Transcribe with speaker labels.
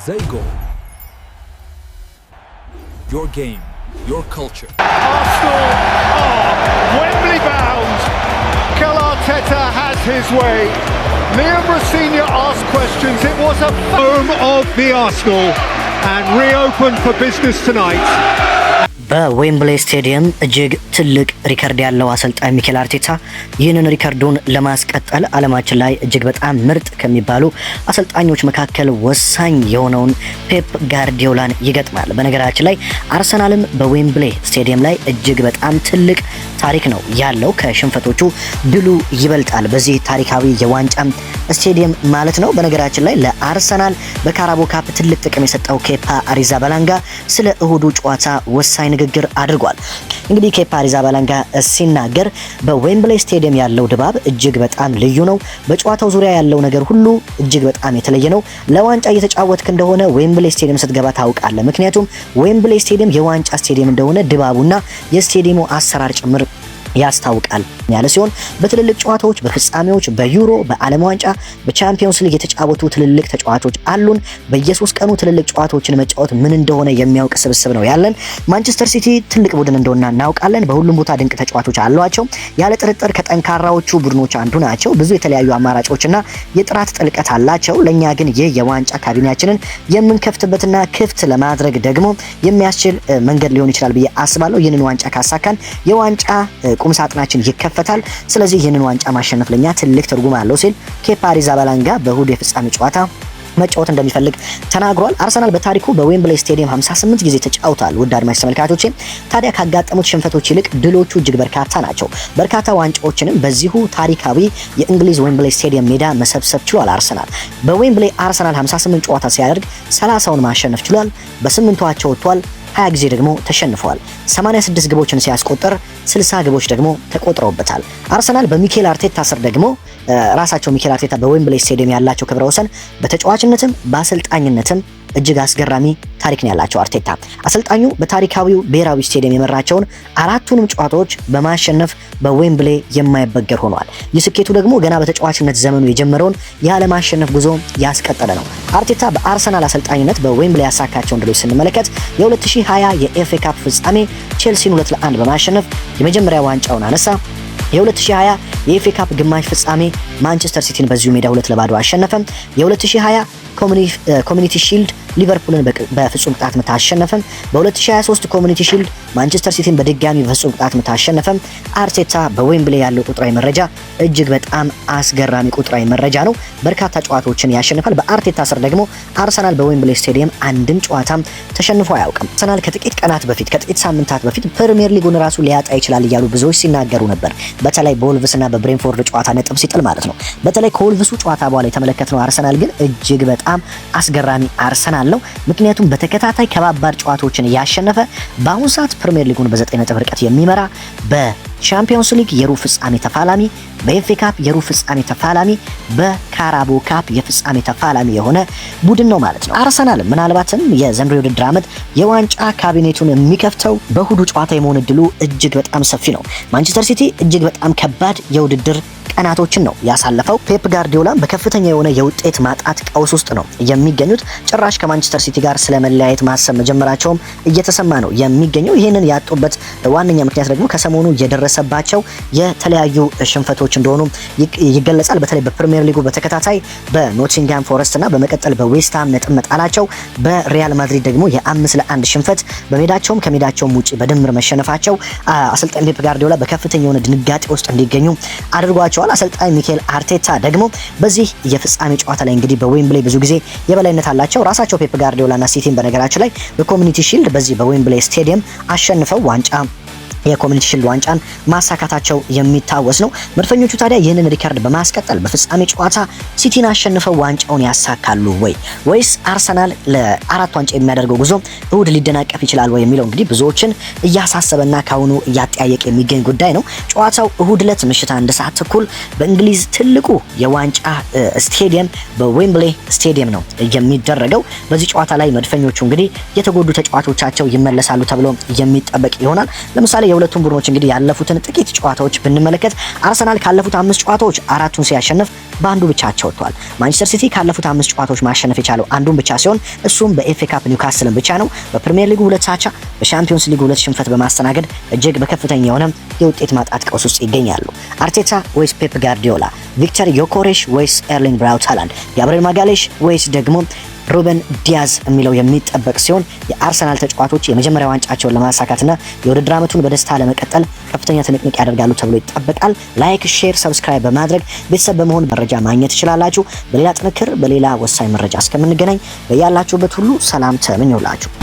Speaker 1: Zeigo. Your game, your culture.
Speaker 2: Arsenal are Wembley bound. Mikel Arteta has his way. Liam Rosenior asked questions. It was a home of the Arsenal and reopened for business tonight.
Speaker 3: በዌምብሌ ስቴዲየም እጅግ ትልቅ ሪከርድ ያለው አሰልጣኝ ሚኬል አርቴታ ይህንን ሪከርዱን ለማስቀጠል ዓለማችን ላይ እጅግ በጣም ምርጥ ከሚባሉ አሰልጣኞች መካከል ወሳኝ የሆነውን ፔፕ ጋርዲዮላን ይገጥማል። በነገራችን ላይ አርሰናልም በዌምብሌ ስቴዲየም ላይ እጅግ በጣም ትልቅ ታሪክ ነው ያለው። ከሽንፈቶቹ ድሉ ይበልጣል። በዚህ ታሪካዊ የዋንጫ ስቴዲየም ማለት ነው። በነገራችን ላይ ለአርሰናል በካራቦ ካፕ ትልቅ ጥቅም የሰጠው ኬፓ አሪዛባላንጋ ስለ እሁዱ ጨዋታ ወሳኝ ንግግር አድርጓል። እንግዲህ ኬፓ አሪዛባላንጋ ሲናገር በዌምብሌ ስቴዲየም ያለው ድባብ እጅግ በጣም ልዩ ነው። በጨዋታው ዙሪያ ያለው ነገር ሁሉ እጅግ በጣም የተለየ ነው። ለዋንጫ እየተጫወትክ እንደሆነ ዌምብሌ ስቴዲየም ስትገባ ታውቃለህ። ምክንያቱም ዌምብሌ ስቴዲየም የዋንጫ ስቴዲየም እንደሆነ ድባቡና የስቴዲየሙ አሰራር ጭምር ያስታውቃል ያለ ሲሆን በትልልቅ ጨዋታዎች፣ በፍጻሜዎች፣ በዩሮ፣ በዓለም ዋንጫ፣ በቻምፒዮንስ ሊግ የተጫወቱ ትልልቅ ተጫዋቾች አሉን። በየ3 ቀኑ ትልልቅ ጨዋታዎችን መጫወት ምን እንደሆነ የሚያውቅ ስብስብ ነው ያለን። ማንቸስተር ሲቲ ትልቅ ቡድን እንደሆነ እናውቃለን። በሁሉም ቦታ ድንቅ ተጫዋቾች አሏቸው። ያለ ጥርጥር ከጠንካራዎቹ ቡድኖች አንዱ ናቸው። ብዙ የተለያዩ አማራጮችና የጥራት ጥልቀት አላቸው። ለእኛ ግን ይህ የዋንጫ ካቢኔያችንን የምንከፍትበትና ክፍት ለማድረግ ደግሞ የሚያስችል መንገድ ሊሆን ይችላል ብዬ አስባለሁ። ይህንን ዋንጫ ካሳካን የዋንጫ ቁም ሳጥናችን ይከፈታል። ስለዚህ ይህንን ዋንጫ ማሸነፍ ለኛ ትልቅ ትርጉም አለው ሲል ኬፓ አሪዛባላንጋ በእሁድ የፍጻሜ ጨዋታ መጫወት እንደሚፈልግ ተናግሯል። አርሰናል በታሪኩ በዌምብሌይ ስቴዲየም 58 ጊዜ ተጫውቷል። ውድ አድማጭ ተመልካቾቼ፣ ታዲያ ካጋጠሙት ሽንፈቶች ይልቅ ድሎቹ እጅግ በርካታ ናቸው። በርካታ ዋንጫዎችንም በዚሁ ታሪካዊ የእንግሊዝ ዌምብሌይ ስቴዲየም ሜዳ መሰብሰብ ችሏል። አርሰናል በዌምብሌይ አርሰናል 58 ጨዋታ ሲያደርግ 30ውን ማሸነፍ ችሏል። በስምንቱ አቻ ወጥቷል። 20 ጊዜ ደግሞ ተሸንፈዋል። 86 ግቦችን ሲያስቆጥር 60 ግቦች ደግሞ ተቆጥረውበታል። አርሰናል በሚኬል አርቴታ ስር ደግሞ ራሳቸው ሚኬል አርቴታ በዌምብሌይ ስቴዲየም ያላቸው ክብረ ወሰን በተጫዋችነትም በአሰልጣኝነትም እጅግ አስገራሚ ታሪክ ነው ያላቸው አርቴታ። አሰልጣኙ በታሪካዊው ብሔራዊ ስቴዲየም የመራቸውን አራቱንም ጨዋታዎች በማሸነፍ በዌምብሌ የማይበገር ሆኗል። ይህ ስኬቱ ደግሞ ገና በተጫዋችነት ዘመኑ የጀመረውን ያለማሸነፍ ጉዞ ያስቀጠለ ነው። አርቴታ በአርሰናል አሰልጣኝነት በዌምብሌ ያሳካቸውን ድሎች ስንመለከት የ2020 የኤፍኤ ካፕ ፍጻሜ ቼልሲን 2-1 በማሸነፍ የመጀመሪያ ዋንጫውን አነሳ። የ2020 የኤፍኤ ካፕ ግማሽ ፍጻሜ ማንቸስተር ሲቲን በዚሁ ሜዳ 2-0 አሸነፈ። የ2020 ኮሚኒቲ ሺልድ ሊቨርፑልን በፍጹም ቅጣት ምት አሸነፈ። በ2023 ኮሚኒቲ ሺልድ ማንቸስተር ሲቲን በድጋሚ በፍጹም ቅጣት ምት አሸነፈ። አርቴታ በዌምብሌ ያለው ቁጥራዊ መረጃ እጅግ በጣም አስገራሚ ቁጥራዊ መረጃ ነው። በርካታ ጨዋታዎችን ያሸንፋል። በአርቴታ ስር ደግሞ አርሰናል በዌምብሌ ስቴዲየም አንድም ጨዋታ ተሸንፎ አያውቅም። አርሰናል ከጥቂት ቀናት በፊት፣ ከጥቂት ሳምንታት በፊት ፕሪሚየር ሊጉን ራሱ ሊያጣ ይችላል እያሉ ብዙዎች ሲናገሩ ነበር። በተለይ በወልቭስ እና በብሬንፎርድ ጨዋታ ነጥብ ሲጥል ማለት ነው። በተለይ ከወልቭሱ ጨዋታ በኋላ የተመለከትነው አርሰናል ግን እጅግ በጣም አስገራሚ አርሰናል ነው። ምክንያቱም በተከታታይ ከባባድ ጨዋታዎችን እያሸነፈ በአሁኑ ሰዓት ፕሪሚየር ሊጉን በ9 ነጥብ ርቀት የሚመራ፣ በቻምፒዮንስ ሊግ የሩብ ፍጻሜ ተፋላሚ፣ በኤፍኤ ካፕ የሩብ ፍጻሜ ተፋላሚ፣ በካራቦ ካፕ የፍጻሜ ተፋላሚ የሆነ ቡድን ነው ማለት ነው። አርሰናል ምናልባትም የዘንድሮ የውድድር ዓመት የዋንጫ ካቢኔቱን የሚከፍተው በእሁዱ ጨዋታ የመሆን እድሉ እጅግ በጣም ሰፊ ነው። ማንቸስተር ሲቲ እጅግ በጣም ከባድ የውድድር ቀናቶችን ነው ያሳለፈው። ፔፕ ጋርዲዮላም በከፍተኛ የሆነ የውጤት ማጣት ቀውስ ውስጥ ነው የሚገኙት። ጭራሽ ከማንቸስተር ሲቲ ጋር ስለመለያየት ማሰብ መጀመራቸውም እየተሰማ ነው የሚገኘው። ይህንን ያጡበት ዋነኛ ምክንያት ደግሞ ከሰሞኑ የደረሰባቸው የተለያዩ ሽንፈቶች እንደሆኑ ይገለጻል። በተለይ በፕሪሚየር ሊጉ በተከታታይ በኖቲንግሃም ፎረስት እና በመቀጠል በዌስትሃም ነጥብ መጣላቸው፣ በሪያል ማድሪድ ደግሞ የ5-1 ሽንፈት በሜዳቸውም ከሜዳቸውም ውጭ በድምር መሸነፋቸው አሰልጣኝ ፔፕ ጋርዲዮላ በከፍተኛ የሆነ ድንጋጤ ውስጥ እንዲገኙ አድርጓቸዋል። አሰልጣኝ ሚኬል አርቴታ ደግሞ በዚህ የፍጻሜ ጨዋታ ላይ እንግዲህ በዌምብሌ ብዙ ጊዜ የበላይነት አላቸው። ራሳቸው ፔፕ ጋርዲዮላና ሲቲን በነገራችን ላይ በኮሚኒቲ ሺልድ በዚህ በዌምብሌ ስቴዲየም አሸንፈው ዋንጫ የኮሚኒቲ ሺልድ ዋንጫን ማሳካታቸው የሚታወስ ነው። መድፈኞቹ ታዲያ ይህንን ሪከርድ በማስቀጠል በፍጻሜ ጨዋታ ሲቲን አሸንፈው ዋንጫውን ያሳካሉ ወይ ወይስ አርሰናል ለአራት ዋንጫ የሚያደርገው ጉዞ እሁድ ሊደናቀፍ ይችላል ወይ የሚለው እንግዲህ ብዙዎችን እያሳሰበና ካሁኑ እያጠያየቀ የሚገኝ ጉዳይ ነው። ጨዋታው እሁድ ዕለት ምሽት 1 ሰዓት ተኩል በእንግሊዝ ትልቁ የዋንጫ ስቴዲየም በዌምብሌ ስቴዲየም ነው የሚደረገው። በዚህ ጨዋታ ላይ መድፈኞቹ እንግዲህ የተጎዱ ተጫዋቾቻቸው ይመለሳሉ ተብሎ የሚጠበቅ ይሆናል። ለምሳሌ የሁለቱም ቡድኖች እንግዲህ ያለፉትን ጥቂት ጨዋታዎች ብንመለከት አርሰናል ካለፉት አምስት ጨዋታዎች አራቱን ሲያሸንፍ በአንዱ ብቻ አቻ ወጥቷል። ማንቸስተር ሲቲ ካለፉት አምስት ጨዋታዎች ማሸነፍ የቻለው አንዱን ብቻ ሲሆን እሱም በኤፍኤ ካፕ ኒውካስልን ብቻ ነው። በፕሪሚየር ሊጉ ሁለት አቻ፣ በሻምፒዮንስ ሊጉ ሁለት ሽንፈት በማስተናገድ እጅግ በከፍተኛ የሆነ የውጤት ማጣት ቀውስ ውስጥ ይገኛሉ። አርቴታ ወይስ ፔፕ ጋርዲዮላ፣ ቪክተር ዮኮሬሽ ወይስ ኤርሊንግ ብራውት ሃላንድ፣ ጋብሪኤል ማጋሌሽ ወይስ ደግሞ ሩበን ዲያዝ የሚለው የሚጠበቅ ሲሆን የአርሰናል ተጫዋቾች የመጀመሪያ ዋንጫቸውን ለማሳካትና የውድድር ዓመቱን በደስታ ለመቀጠል ከፍተኛ ትንቅንቅ ያደርጋሉ ተብሎ ይጠበቃል። Like፣ share፣ subscribe በማድረግ ቤተሰብ በመሆን መረጃ ማግኘት ትችላላችሁ። በሌላ ጥንቅር በሌላ ወሳኝ መረጃ እስከምንገናኝ በያላችሁበት ሁሉ ሰላም ተመኘሁላችሁ።